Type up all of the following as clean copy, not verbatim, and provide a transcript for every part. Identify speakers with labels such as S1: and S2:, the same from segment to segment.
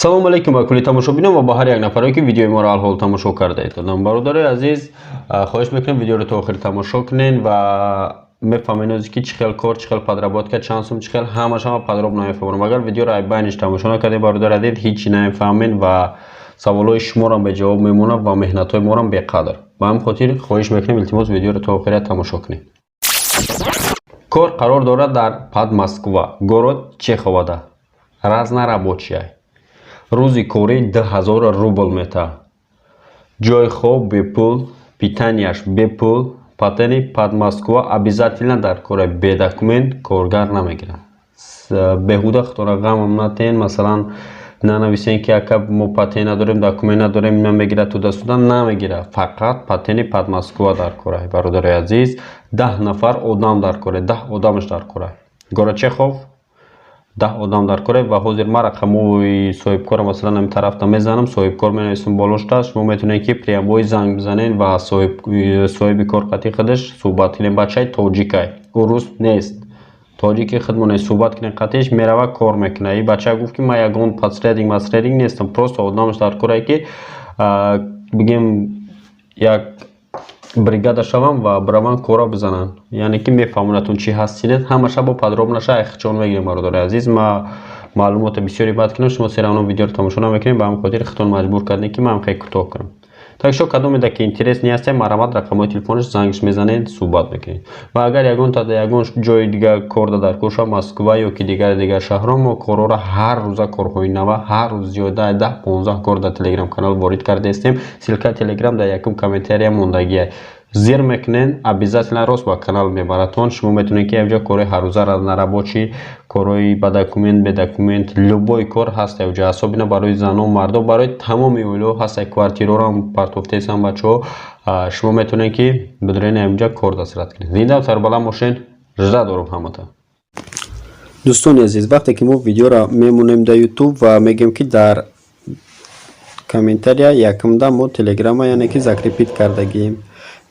S1: Салому алейкум ба кулли тамошобинон ва ба ҳар як нафаре, ки видеои моро алҳол тамошо кардаед. Бародарои азиз, хоҳиш мекунем, видеоро то охир тамошо кунед ва мефаҳмед озе, ки чӣ хел кор, чӣ хел подработка, чанд сум, чӣ хел, ҳамаш ҳама подробно мефаҳмонам. Агар видеоро айбайниш тамошо накардед, бародари азиз, ҳеҷ намефаҳмед ва саволҳои шуморо беҷавоб мемонад ва меҳнатҳои моро беқадр. Ба ҳамин хотир хоҳиш мекунем, илтимос, видеоро то охира тамошо кунед. Кор қарор дорад дар Подмосква, город Чеховада, разнорабочая. Рӯзи корӣ 2000 рубл метаҳад, ҷойи хоб бепул, питанияш бепул, патенти Подмосква обязательно дар кора. Бе документ коргар намегиранд. Беҳуда худора ғамам натиҳен, масалан, нанависен, ки ака, мо патент надорем, документ надорем, намегирад, туда-сюда. Намегирад, фақат патенти Подмосква дар кора. Бародарои азиз, 10 нафар одам дар кора, 10 одамаш дар кора. Город Чехов, 10 одам дар кора. Ва ҳозир ман рақамҳои соҳибкора, масалан, ҳамин тарафта мезанам, соҳибкор менависам болошта. Шумо метавонед, ки прямой занг бизанед ва соҳиби кор қатъи худаш суҳбат кунед. Бачаи тоҷикай, урус нест, тоҷики худмоне. Суҳбат кунед қатъиш, мерава, кор мекунад. И бача гуфт, ки ман ягон посредник масредник нестам, просто одамаш дар корае, ки бигем, як бригада шавам ва бираванд, корро бизананд. Яъне ки мефаҳмонатон, чӣ ҳаст, чӣ нест, ҳамаша бо подробноша айхчон мегирем. Бародари азиз, ма маълумоти бисёре бад кунам, шумо всё равно видеоро тамошо намекунед. Ба ҳамин хотир худтон маҷбур кардем, ки ман хеле кӯтоҳ кунам. Так шо кадомеда ки интерес неастем, марҳамат, рақамҳои телефонаш зангш мезанед, суҳбат мекунед. Ва агар ягон ягон ҷои дигар кор да дар кор шавад, Москва ё ки дигар шаҳрҳо, мо корҳоро ҳар рӯза, корҳои нава, ҳар рӯз зиёда 10-15 кор дар телеграм канал ворид кардаистем. Ссылкаи телеграм дар якум комментария мондагия, зир мекунед, обязательно рост ба канал мебаратон. Шумо метавонед, ки якҷо корҳои ҳаррӯза, разнорабочий, корҳои ба документ, бе документ, любой кор ҳаст якҷо, особенно барои занон, мардо, барои тамоми оилаҳо ҳаст. Квартираҳоро партофтаистанд бачаҳо. Шумо метавонед, ки бидурен, якҷо кор дастрас кунед. Зинда, сарбаланд бошед, жда дорум ҳамата.
S2: Дӯстони азиз, вақте ки мо видеоро мемонем дар Ютуб ва мегӯем, ки дар комментария якумда мо телеграма, яъне ки закрепить кардагием,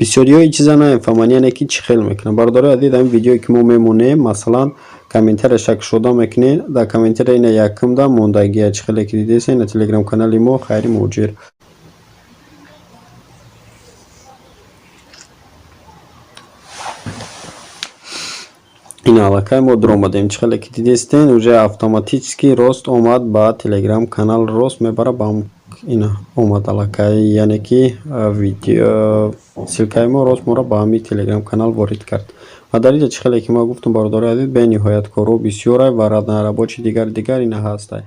S2: бисёриҳо ин чиза намефаҳманд, яъне ки чӣ хел мекунанд. Бародарои азиз, ҳамин видеое ки мо мемонем, масалан, комментария шакшуда мекунед, дар комментария ина якумда мондагия, чӣ хеле ки дидеса, ина телеграм канали мо, Хайри Муҳоҷир. Ин аллакай мо дуромадем, чӣ хеле ки дидестен, уже автоматически рост омад ба телеграм канал, рост мебара ба ина омад аллакай, яъне ки видео ссылкаи мо рост моро ба ҳамин телеграм канал ворид кард. Ва дар инҷа, чӣ хеле ки ман гуфтам, бародарои азиз, бениҳоят корҳо бисёрай ва разнорабочий, дигар дигар ина ҳастай.